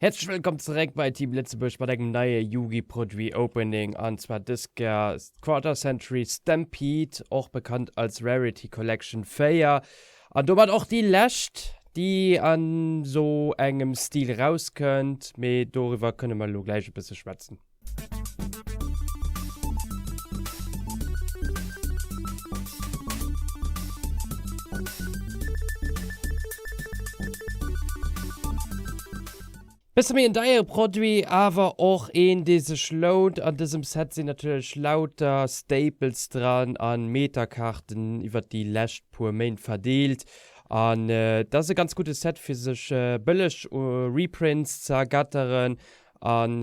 Häerzlech wëllkomm zeréck bei Team Lëtzebuerg mat engem neie Yugi Produit Opening an zwar dës Kéier Quarter Century Stampede, och bekannt als Rarity Collection 4 an domat och déi lescht déi an sou engem Stil rauskënnt, mee doriwwer kënne mer elo gläich e bësse schwätzen. Bësse méi en deiere Produit, awer och een dee sech lount. An dësem Set sinn natierlech lauter Staples dran an Metakaarten iwwert déi lescht puer Méint verdeelt. An et ass e ganz gudde Set fir sech bëlleg Reprints ze ergatteren An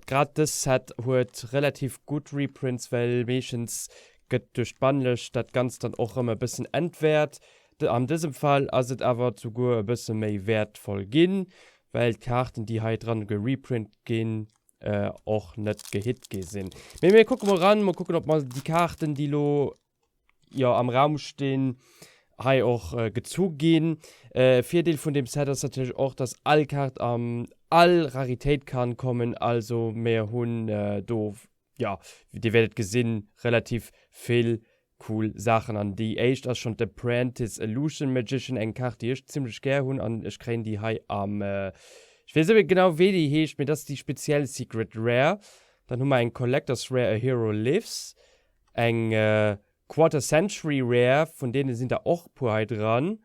grad dës Set huet relativ gutt Reprints, well meeschtens gëtt duerch d'Bannlëscht dat Ganzt dann och rëm e bëssen entwäert. An dësem Fall ass et awer souguer e bësse méi wäertvoll ginn, well d'Kaarten déi hei dran gereprint ginn och net gehit gi sinn. Mee mir kucke mol ran, mol kucken ob mer déi Kaarten déi lo jo am Raum stinn, hei och gezu ginn. Virdeel vun deem Set ass natierlech och, dass all Kaart am all Raritéit kann kommen, also mir hunn do, jo, dir wäert et gesinn, relativ vill cool Saachen. An déi éischt ass schonn d'Apprentice Illusion Magician, eng Kaart déi ech zimmlech gär hunn an ech kréien déi hei am, ech weess net méi genau wéi déi heescht, mee dat ass déi speziell Secret Rare. Dann hu mer eng Collector's Rare A Hero Lives, Eng Quarter Century Rare, vun deene sinn der och puer hei dran,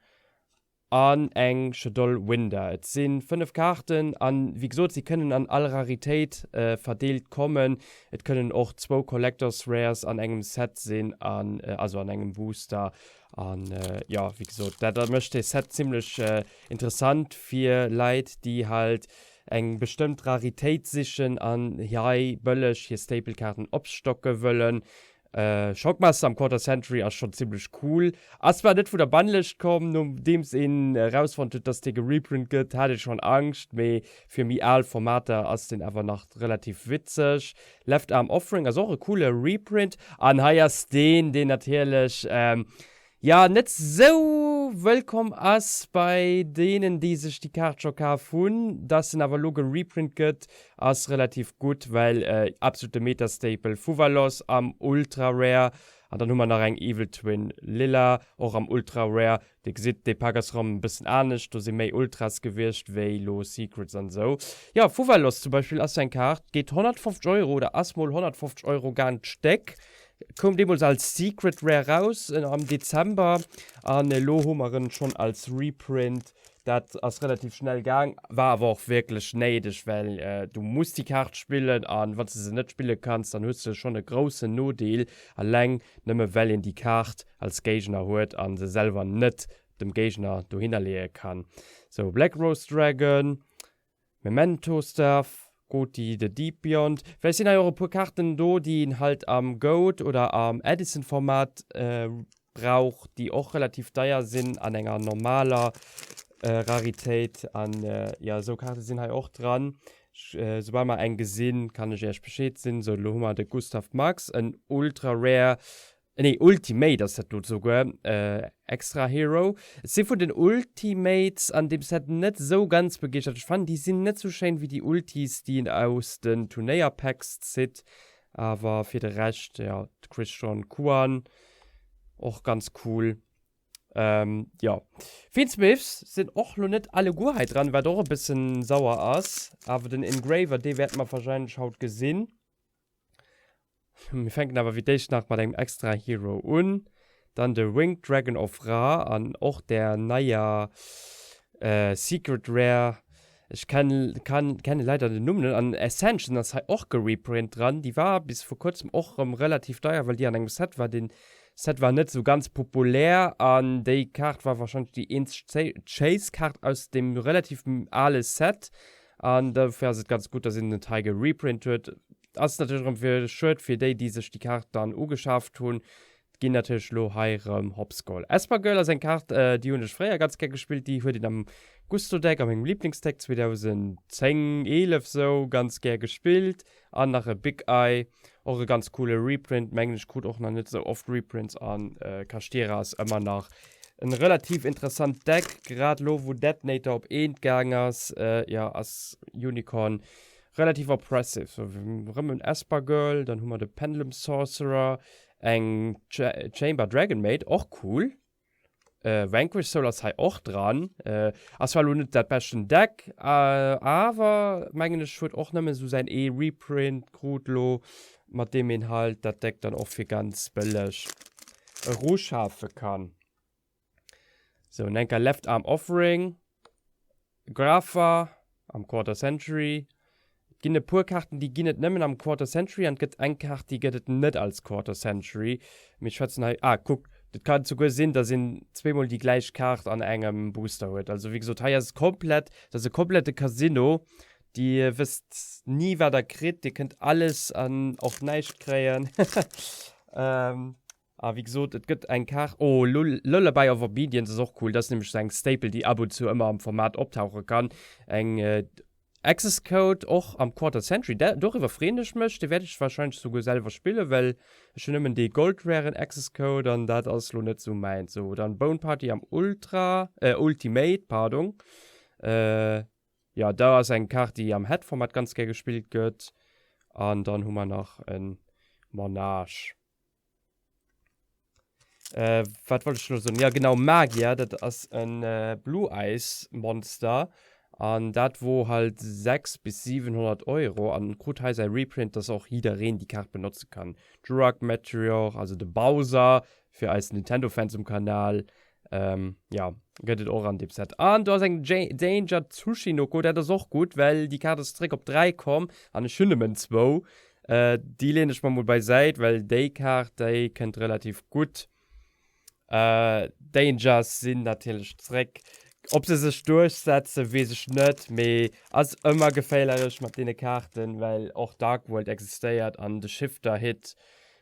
an eng Shaddoll Winda. Et si 5 Kaarten an wéi gesot, si kënnen an all Raritéit verdeelt kommen. Et kënnen och zwou Collectors Rares an engem Set sinn, an also an engem Booster. An jo, wéi gesot, dat mécht dee Set zimmlech interessant fir Leit, déi halt eng bestëmmt Raritéit sichen an hei bëlleg hir Staple-Kaarten opstocke wëllen. Shockmaster am Quarter Century ass schonn zimmlech cool. Ass zwar net vun der Bannlëscht komm, nodeems een erausfonnt huet, dass dee gereprint gëtt, hat ee schonn Angscht, mee fir méi al Formater ass deen awer nach relativ witzeg. Left Arm Offering ass och e coole Reprint an hei ass deen, deen natierlech jo net sou wëllkomm ass bei deenen déi sech déi Kaart scho kaf hunn. Dass en awer elo gereprint gëtt ass relativ gutt, well absolute Meta Staple Fuwalos am Ultra Rare an dann hu mer nach eng Evil Twin Lila och am Ultra Rare. Dir gesitt dee Pak ass rëm e bëssen anescht, do si méi Ultras gewiescht wéi lo Secrets an esou. Jo Fuwalos zum Beispill ass sou eng Kaart geet 150 Euro oder ass mol 150 Euro gaang d'Stéck. Koum deemools als Secret Rare raus am Dezember an elo hu mer en schonn als Reprint. Dat ass relativ schnell gaang, war awer och wierklech néideg, well du muss déi Kaart spillen an wann s de se net spille kanns, dann hues de schonn e groussen Nodeel, alleng nëmme well een déi Kaart als Géigner huet an se selwer net dem Géigner dohinner leeë kann. Sou, Black Rose Dragon. Memento Stuff, Goti the Deep Beyond. Vläicht sinn hei och e puer Kaarten do, déi een halt am Goat oder am Edison Format brauch, déi och relativ deier sinn an enger normaler Raritéit. An jo, esou Kaarte sinn hei och dran. Soubal mer eng gesinn, kann ech iech Bescheed sinn. Sou, elo hu mer de Gustav Max, en ultra rare Nee, Ultimate ass dat do souguer, Extra Hero. Ech si vun den Ultimates an deem Set net sou ganz begeeschtert. Ech fannen déi sinn net sou schéin wéi déi Ultis déi een aus den Turnéierpacks zitt. Awer fir de Rescht, jo, d'Christian Kuan och ganz cool. Jo, Fiendsmiths sinn och lo net alleguer hei dran, wat och e bëssen sauer ass. Awer den Engraver, dee wäerte mer wahrscheinlech haut gesinn. Mir fänken awer fir d'éischt nach mat engem extra Hero un. Dann de Winged Dragon of Ra an och der neier Secret Rare. Ech kenne leider den Numm net. An Ascension ass hei och gereprint dran. Déi war bis vor kuerzem och rëm relativ deier, well déi an engem Set war. Deen Set war net sou ganz populär an déi Kaart war wahrscheinlech déi eenzeg Chase-Kaart aus deem relativ ale Set. An dofir ass et ganz gutt, dass een den hei gereprint huet. Ass natierlech erëm fir schued fir déi, déi sech déi Kaart dann ugeschaaft hunn. Ginn natierlech elo hei erëm hops geholl. Esper Girl ass eng Kaart, déi hunn ech fréier ganz gär gespillt. Déi huet een am Gusto Deck, a mengem Liblingsdeck 2010, 11 sou, ganz gär gespillt. An nach e Big Eye, och e ganz coole Reprint, mengen ech krut och nach net sou oft Reprints an Kashtira ass ëmmer nach. En relativ interessant Deck, grad lo wou Detonator op eent gaang ass, jo ass Unicorn relativ oppressive. So rëm en Esper Girl, dann hu mer de Pendulum Sorcerer, eng Chamber Dragon Maid, och cool. Vanquish Soul ass hei och dran, ass zwar lo net dat beschten Deck, awer mengen ech huet och nëmmen esou säin ee Reprint krut lo, mat deem een halt dat Deck dann och fir ganz bëlleg eruschafe kann. Sou, en enker Left Arm Offering, Grapha am Quarter Century. Et ginn e puer Kaarten, déi ginn et nëmmen am Quarter Century an et gëtt eng Kaart, déi gëtt et net als Quarter Century. Mir schwätzen hei, ah kuck, et kann souguer sinn, dass een zweemol déi gläich Kaart an engem Booster huet. Also wéi gesot, hei ass et komplett, dat ass e komplette Casino. Dir wësst ni wat der kritt, dir kënnt alles an och näischt kréien. A wéi gesot, et gëtt eng Kaart, oh Lullaby of Obedience ass och cool, dat ass nämlech esou eng Staple, déi ab und zu ëmmer am Format optauche kann. Eng Access Code och am Quarter Century, doriwwer freeën ech mech, dee wäert ech warscheinlech souguer selwer spillen, well ech hunn nëmmen dee Gold Raren Access Code an dat ass lo net esou mäins. Sou, dann Bone Party am Ultra, Ultimate, pardon. Jo, da ass eng Kaart, déi am Head-Format ganz gär gespillt gëtt. An dann hu mer nach e Monarch. Äh, wat wollt ech lo soen? Ja, genau, Magier, dat ass en äh, Blue Eyes Monster. An dat wor halt 6 bis 700 Euro. An krut hei säi Reprint, dass och jiddereen déi Kaart benotze kann. Jurrac Meteor, also de Bowser, fir eis Nintendo-Fans um Kanal. Ähm, ja, gëtt et och an deem Set. An do ass eng Danger Tsuchinoko, dat ass och gutt, well déi Kaart ass zréck op 3 komm an ech hunn nëmmen zwou. Äh, déi leen ech mer mol beisäit, well déi Kaart, déi kënnt relativ gutt. Äh, Dangers sinn natierlech zréck. Ob se sech duerchsetzen, weess ech net, mee ass ëmmer geféierlech mat deene Kaarten, well och Dark World existéiert an de Shifter-Hit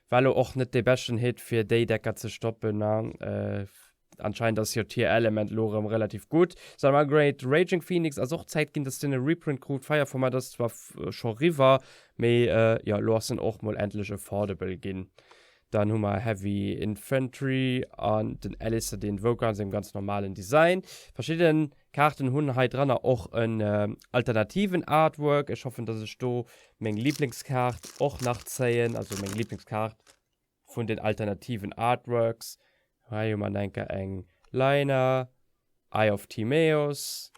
War lo och net dee beschten Hit fir déi Decker ze stoppen ne. Anscheinend ass jo Tier Element lo rem relativ gutt. Salamangreat Raging Phoenix ass och Zäit ginn dass deen e Reprint krut. Fire Format ass zwar scho riwwer mee jo lo ass en och mol endlech affordable ginn. Dann hu mer Heavy Infantry an den Alistair the Invoker an sengem ganz normalen Design. Verschidden Kaarten hunn hei dranner och en alternativen Artwork. Ech hoffen dass ech do meng Lieblingskaart och nach zéien, also meng Lieblingskaart vun den alternativen Artworks. Hei hu mer enker eng Liner, Eye of Timaeus,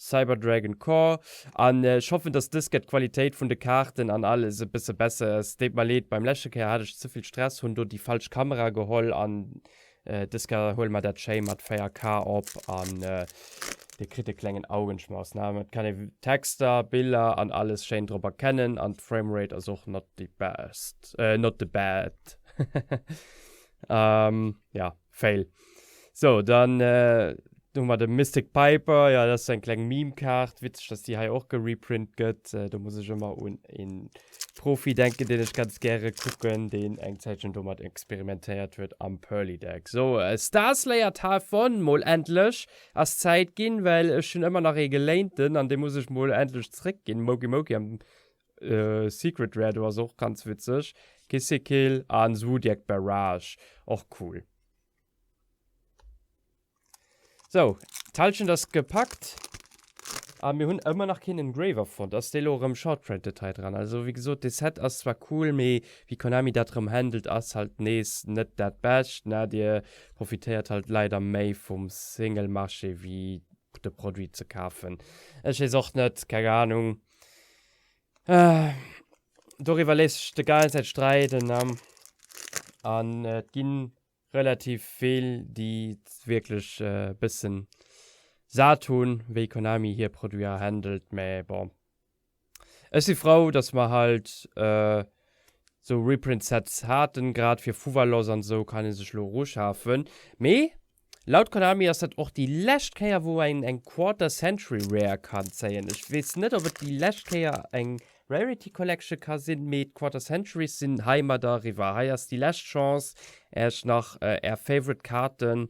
Cyber Dragon Core an ech hoffen dass dës Kéier d'Qualitéit vun de Kaarten an alles e bësse besser ass. Deet mer leed, beim leschte Kéier hat ech ze vill Stress, hunn do déi falsch Kamera geholl an Dës Kéier huele mer dat schéi mat 4K op an dir kritt e klengen Augenschmaus. Ne? Et kann ee Texter, Biller an alles schéin drop erkennen an d'Framerate ass och not the best, äh, not the bad. ähm, ja, fail. So, dann äh, hu mer de Mystic Piper, ja, dat ass eng kleng Meme-Kaart. Witzeg, dass déi hei och gereprint gëtt. Äh, do muss ech ëmmer un een Profi denken, deen ech ganz gäre kucken, deen eng Zäitchen domat experimentéiert huet am Purrely Deck. So, Star Slayer Typhon, mol endlech ass Zäit ginn, well ech hunn ëmmer nach ee geléinten an dee muss ech mol endlech zréckginn. Mokey Mokey am Secret Rare do ass och ganz witzeg. Kissikill an Zoodiac Barrage, och cool. Sou, d'Hallschent ass gepackt. A mir hunn ëmmer nach keen Engraver fonnt. Ass dee lo erëm shortprinted hei dran? Also wéi gesot, dee Set ass zwar cool, mee wéi Konami dat erëm handelt ass halt nees net dat Bescht, ne? Dir profitéiert halt leider méi vum Single Marché wéi de Produit ze kafen. Ech weess och net, keng Ahnung. Doriwwer léisst sech de ganzen Zäit streiden, ne? An et ginn Relativ vill déi wierklech e bëssen sat hunn wéi Konami hier Produiter handelt, mä bon ech si frou dass mer halt sou Reprint Sets haten, grad fir Fuwalos an sou kann ee sech lo eruschafen. Mee laut Konami ass dat och déi lescht Kéier wou een eng Quarter Century Rare kann zéien. Ech weess net ob et déi lescht Kéier eng Rarity Collection ka sinn, mee d'Quarter Centuries sinn heimadder eriwwer. Hei ass déi lescht Chance, Äech nach Är Favorite Kaarten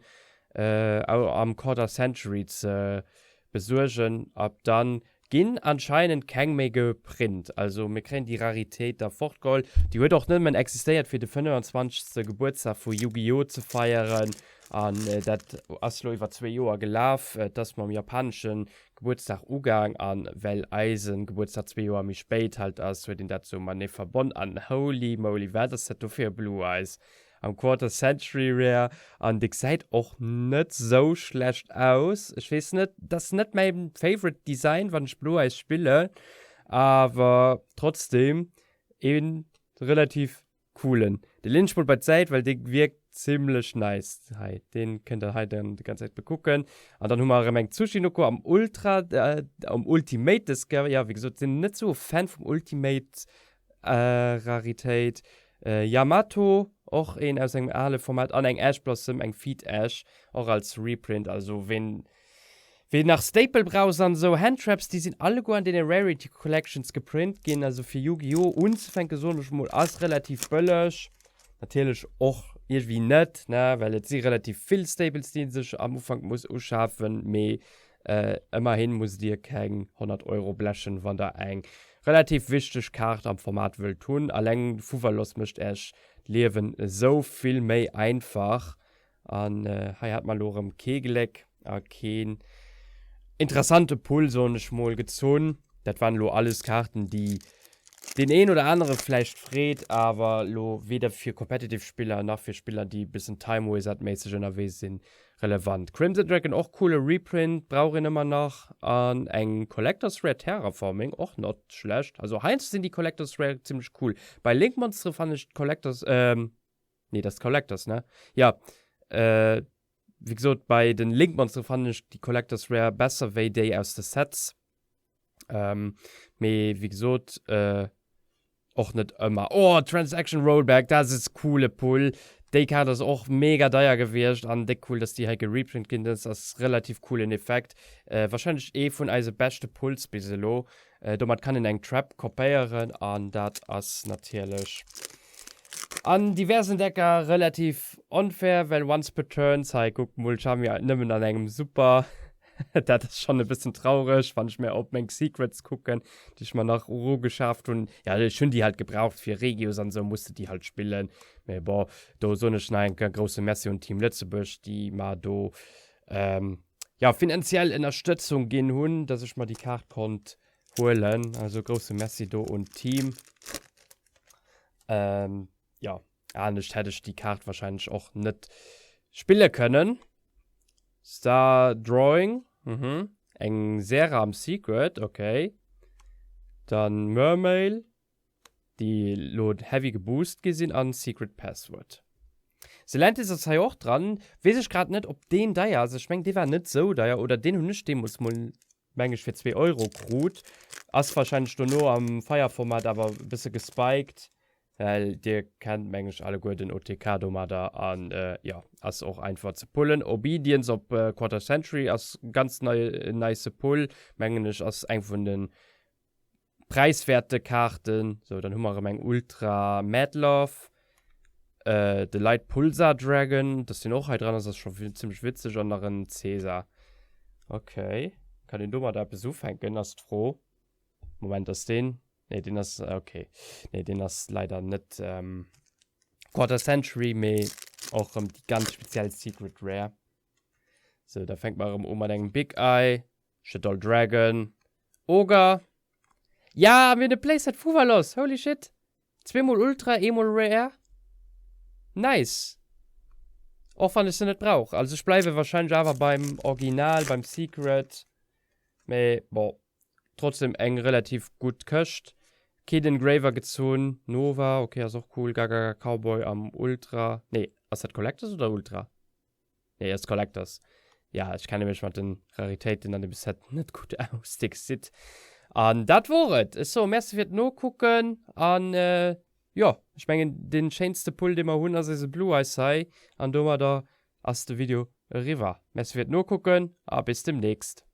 am Quarter Century ze besuergen. Ab dann ginn anscheinend keng méi geprint. Also mir kréien déi Raritéit da fortgeholl. Déi huet och nëmmen existéiert fir de 25. Gebuertsdag vu Yu-Gi-Oh! ze feieren. An dat ass elo iwwer zwee Joer gelaf. Et ass mam japanesche Gebuertsdag ugaang an well eise Gebuertsdag zwee Joer méi spéit halt ass, huet een dat sou matenee verbonn. An holy moly, wat ass dat do fir e Blue Eyes am Quarter Century Rare an dee gesäit och net sou schlecht aus. Ech weess net, dat ass net mäi favorite Design wann ech Blue Eyes spillen, awer trotzdem ee relativ Coolen. Dee leen ech mol bei d'Säit, well dee wierkt zimlech nice hei. Deen kënnt der hei dann déi ganz Zäit bekucken. An dann hu mer erëm eng Tsuchinoko am Ultra, am Ultimate dës Kéier. Jo, wéi gesot, sinn net sou e Fan vum Ultimate Raritéit. Yamato, och een aus engem ale Format. An eng Ash Blossom, eng Feet Ash, och als Reprint. Also ween Ween nach Staple brauchs an esou Handtraps, déi sinn alleguer an deene Rarity Collections geprint ginn. Also fir Yu-Gi-Oh! Unzefänken, soen ech mol, ass relativ bëlleg. Natierlech och iergendwéi net, ne, well et si relativ vill Staples, déi een sech am Ufank muss uschafen, mee ëmmerhin musst dir keng 100 Euro blechen, wann der eng relativ wichteg Kaart am Format wëllt hunn. Alleng de Fuwalos mécht äech d'Liewen esou vill méi einfach. An hei hat mer elo erëm kee Gléck a keen interessante Pull, soen ech mol, gezunn. Dat waren elo alles Kaarten, déi deen een oder anere vläicht freet, awer elo weder fir competitive Spiller nach fir Spiller, déi e bëssen Time Wizard-méisseg ënnerwee sinn, relevant. Crimson Dragon, och coole Reprint, brauch een ëmmer nach. An eng Collector's Rare Terraforming, och not schlecht. Also heiansdo sinn déi Collector's Rare zimmlech cool. Bei Link-Monstere fannen ech d'Collector's, Nee, das Collectors, ne? Ja. Äh, wéi gesot, bei den Link-Monsteren fannen ech déi Collectors Rare besser wéi déi aus de Sets. Ähm, mee wéi gesot, äh, och net ëmmer. Oh, Transaction Rollback, dat ass e coole Pull. Déi Kaart ass och mega deier gewiescht an déck cool, dass déi hei gereprint ginn ass. Ass relativ coolen Effekt. Äh, wahrscheinlech ee vun eise beschte Pulls bis elo. Domat kann een eng Trap kopéieren an dat ass natierlech an diversen Decker relativ onfair, well once per turn, hei kuckt mol, ech mir nëmmen an engem Super, dat ass schonn e bëssen traureg, wann ech mir op meng Secrets kucken, déi ech mer nach erugeschaaft hunn. Ja, ech hunn déi halt gebraucht fir Regios an esou, musste déi halt spillen, mee bon, do soen ech nach eng Kéier grousse Merci un Team Lëtzebuerg, déi mer do ja, finanziell Ënnerstëtzung ginn hunn, dass ech mer déi Kaart konnt huelen. Also grousse Merci do un d'Team. Ähm, ja, anescht hätt ech déi Kaart wahrscheinlech och net spille kënnen. Star Drawing, mhm. Eng Seram Secret, okay. Dann Mermail. déi lo heavy geboost gi sinn an Secret Password. Zelantis ass hei och dran, weess ech grad net op deen deier ass, ech meng dee war net sou deier oder deen hunn ech deemools mol meng ech fir 2 Euro krut, ass wahrscheinlech dono am Fire-Format awer e bësse gespiked, well dir kennt meng ech alleguer den OTK domadder an jo ass och einfach ze pullen. Obedience op Quarter Century ass ganz nei nice Pull mengen ech, ass eng vun den Präiswäerte Kaarten. Sou, dann hu mer erëm eng Ultra Mad Love. Äh, de Light Pulsar Dragon, dass deen och hei dran ass, ass scho zimmlech witzeg. An nach en Caesar. Okay. Kann een domat eppes ufänken, ass d'Fro. Moment, ass deen. Nee, deen ass. Okay. Nee, deen ass leider net ähm, Quarter Century, mee och erëm déi ganz speziell Secret Rare. Sou, da fänke mer erëm u mat engem Big Eye. Shaddoll Dragon. Oger. Ja, mir hunn e Playset Fuwalos. Holy shit. Zweemol Ultra, eemol Rare. Nice. Och wann ech se net brauch. Also ech bleiwe wahrscheinlech awer beim Original, beim Secret. Mee bon, trotzdem eng relativ gutt Këscht. Kid Engraver gezunn. Nova, okay, ass och cool. Gagaga Cowboy am Ultra. Nee, ass dat Collectors oder Ultra? Nee, ass Collectors. Ja, ech kenne mech mat den Raritéiten an dem Set net gutt aus, dir gesitt. An dat wor et. Ech soe Merci fir d'Nokucken an jo, ech mengen dee schéinste Pull dee mer hunn ass eise Blue Eyes hei an domadder ass de Video eriwwer. Merci fir d'Nokucken a bis demnächst.